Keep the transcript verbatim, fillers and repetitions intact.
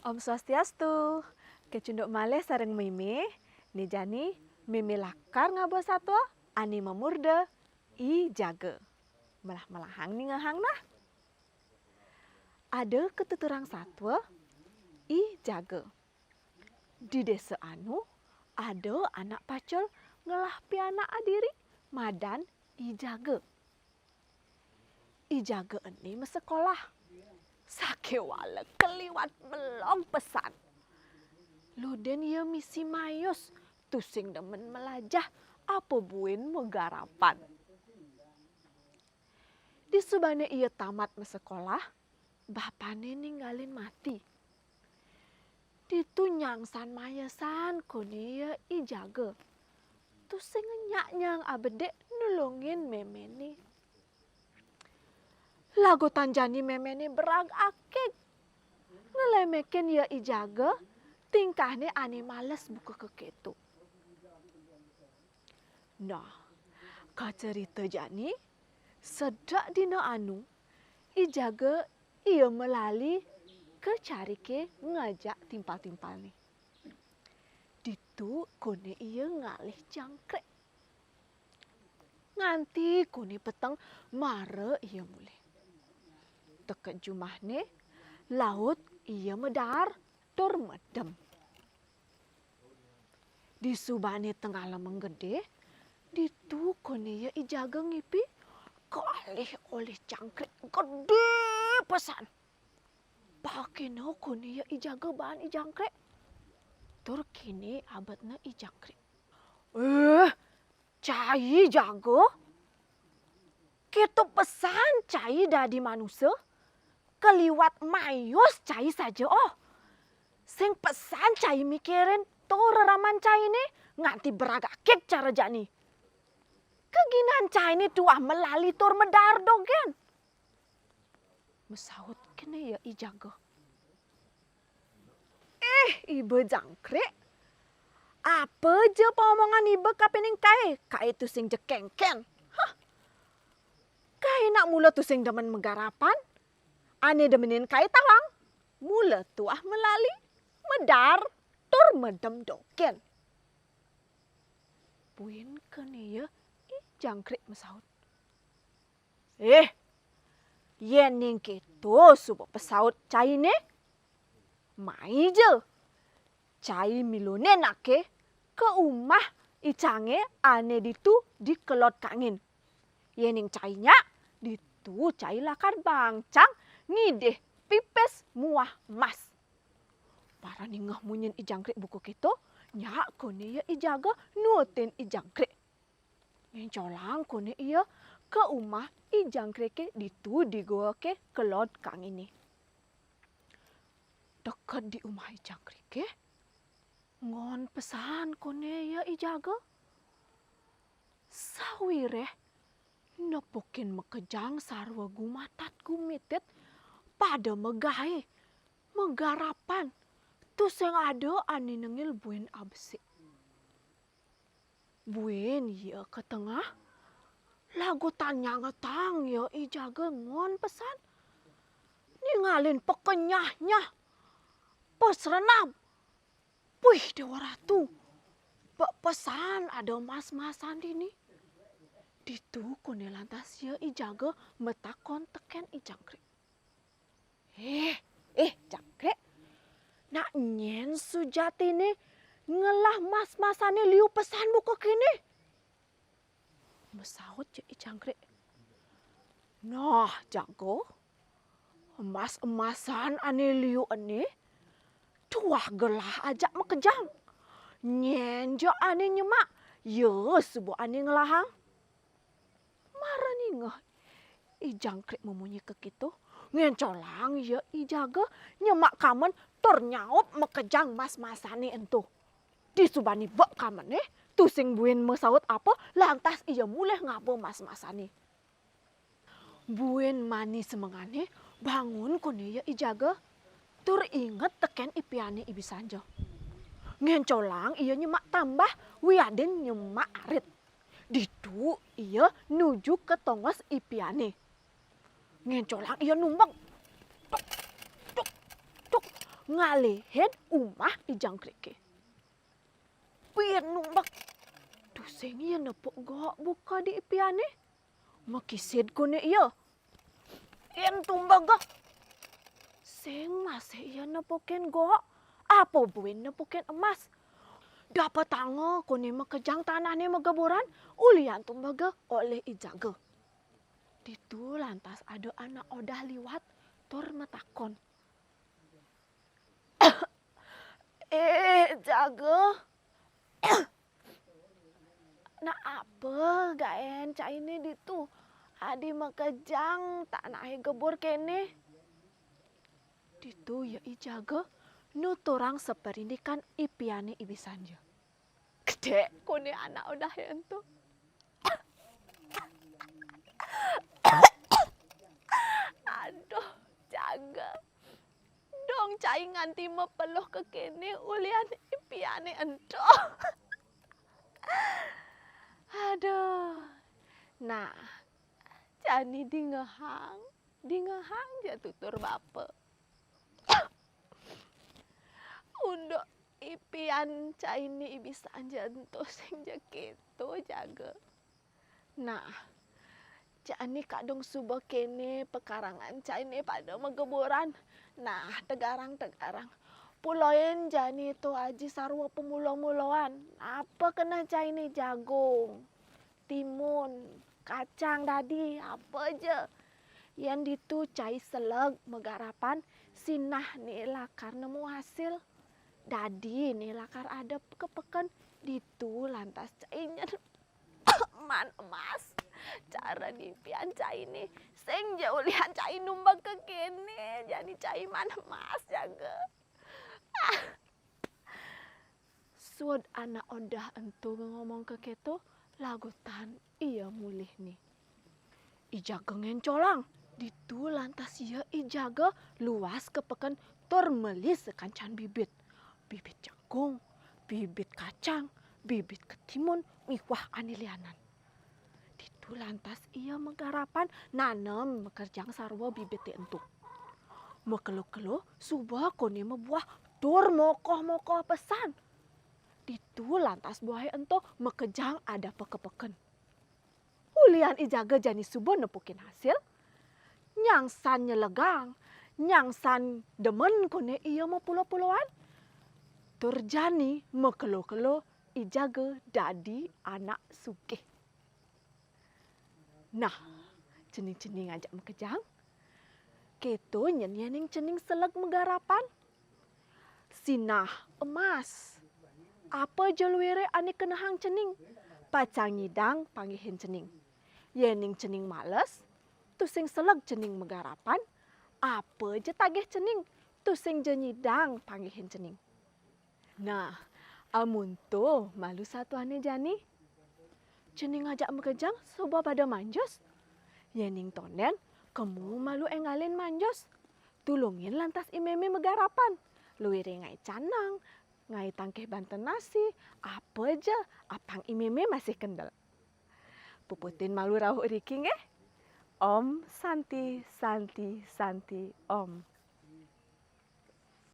Om Swastiastu. Kecunduk malih sareng Mimi, né jani Mimi lakar ngaba satua ané mamurda I Jaga. Melah-melahang ningehang nah. Ada katuturang satua I Jaga. Di désa anu ada anak pacul ngelah pianak adiri madan I Jaga. I Jaga ené masekolah. Sakéwala kaliwat belog pesan. Ludin ia misi mayus, tusing demen melajah apa buin magarapan. Disubané ia tamat masekolah, bapané ninggalin mati. Ditu nyangsan mayesan koné ia I Jaga. Tusing nyak nyang abedik nulungin méméné. Lagutan jani méméné berag akig. Ngelemekin ia I Jaga, tingkahné ané males buka kekéto. Nah, kacerita jani, sedek dina anu, I Jaga ia malali ka cariké ngajak timpal-timpalné. Ditu koné ia ngalih jangkrik. Nganti koné peteng mara ia mulih. Teka jumahné, laut ia madaar tur medem. Disubané tengah lemeng gedé, ditu koné ia I Jaga ngipi, kalih olih jangkrik gedé pesan. Pakena koné ia I Jaga baan I Jangkrik. Tur kéné abetna I Jangkrik. "Eh, cai Jaga? Kéto pesan cai dadi manusa? Kaliwat mayus cai saja, oh. Sing pesan cai mikirin tur reraman cainé nganti berag akig cara jani. Kaginan cainé tuah malali tur madaar dogén." Masaut kéné ia I Jaga. "Eh, iba Jangkrik. Apa ja paomongan iba kapining kaé, kaé tusing ja kéngkén. Hah. Kaé nak mula tusing demen magarapan, ané demenin kaé tawang. Mula tuah malali, madaar, tur medem dogén." Buin kéné ia I Jangkrik masaut. "Eh, yéning kéto suba pesaut cainé, mai ja. Cai milunin aké ka umah icangé ané ditu di kelod kangin. Yéning cai nyak, ditu cai lakar bangcang ngidih pipis muah emas." Mara ningeh munyin I Jangkrik buka kéto, nyak koné ia I Jaga nuutin I Jangkrik. Ngéncolang koné ia ka umah I Jangkriké ditu di goa ké kelod kanginé. Deket di umah I Jangkriké, ngon pesan koné ia I Jaga. Sawiréh nepukin makejang sarwa gumatat gumitit pada magaé, magarapan, tusing ada ané nengil buin abesik. Buin ia ka tengah, lagutan nyangetang ia I Jaga ngon pesan. Ningalin pakenyah-nyah, pasrenab. Puih, Déwa Ratu, bek pesan ada mas-masan dini. Ditu koné lantas ia I Jaga matakon tekén I Jangkrik. "Eh, eh, Jangkrik. Nak nyén sujatiné ngelah mas-masané liu pesan buka kéné?" Masaut ja I Jangkrik. "Nah, Jaga, emas-emasan ané liu ené tuah gelah ajak makejang. Nyén ja ané nyemak, ia suba ané ngelahang." Mara ningeh I Jangkrik mamunyi kakéto, ngéncolang ia I Jaga nyemak kamen tur nyaup makejang mas-masané ento. Disubané bek kamené, tusing buin masaut apa, lantas ia mulih ngaba mas-masané. Buin mani semengané, bangun koné ia I Jaga, tur inget tekén ipiané ibi sanja. Ngéncolang ia nyemak tambah wiadin nyemak arit. Ditu ia nuju ka tongos ipiané. Ngéncolang ia numbeng. Tuk, tuk, tuk. ngalihin umah I Jangkriké. Pian numbek. Tusing ia nepuk gohok buka di ipiané. Makisid koné ia. Pian tumbega. Sing masih ia nepukin gohok, apa buin nepukin emas. Dapetanga koné makejang tanahné mageburan, ulian tumbega olih I Jaga. Ditu lantas ada anak odah liwat tur matakon. Eh, Jaga. Nah, apa gaén cainé ditu? Adi makejang tanahé gebur kéné. Ditu ia I Jaga nuturang saparindikan ipiané I Bisanja. Gedé koné anak odahé ento. Aduh, Jaga. Dong cai nganti mapeluh ka kéné ulian ipiané ento. Aduh. Nah, jani dingehang, dingehang ja tutur bapa. Unduk ipian cainé I Bisanja ento sing ja kéto, Jaga. Nah, jani kadung suba kéné pakarangan cainé pada mageburan. Nah, tegarang-tegarang. Pulain jani to aji sarwa pamula-mulaan. Apa keneh cainé, jagung, timun, kacang dadi, apa ja. Yén ditu cai seleg magarapan, sinah né lakar nemu hasil. Dadi né lakar ada ka peken, ditu lantas cai nyen maan emas. Cara dipian cainé, sing ja ulihan cai numbeg ka kéné, jani cai maan emas, Jaga. Suud anak odah ento ngomong ka kéto, lagutan ia mulihné. I Jaga ngéncolang. Ditu lantas ia I Jaga luas ka peken tur meli sakancan bibit. Bibit jagung, bibit kacang, bibit ketimun, miwah ané lianan. Ditu lantas ia magarapan nanem makerjang sarwa bibité ento. Makelo-kelo suba koné mabuah tur mokoh-mokoh pesan. Ditu lantas buahé ento makejang adapa ka peken. Ulian I Jaga jani suba nepukin hasil, nyangsan nyelegang, nyangsan demen koné ia mapula-pulaan. Tur jani makelo-kelo I Jaga dadi anak sugih. Nah, cening-cening ajak makejang. Kéto nyen yéning cening seleg magarapan. Sinah emas. Apa ja luiré ané kenehang cening, pacang nyidang panggihin cening. Yéning cening males, tusing seleg cening magarapan, apa ja tagih cening, tusing ja nyidang panggihin cening. Nah, amun to malu satuané jani. Cening ajak makejang suba pada manjus. Yéning tondén, kemu malu énggalin manjus. Tulungin lantas I Mémé magarapan. Luiré ngaé canang, ngaé tangkih banten nasi, apa ja, apang I Mémé masih kendel. Puputin malu rauh iriki nggih. Om Santi, Santi, Santi, Om.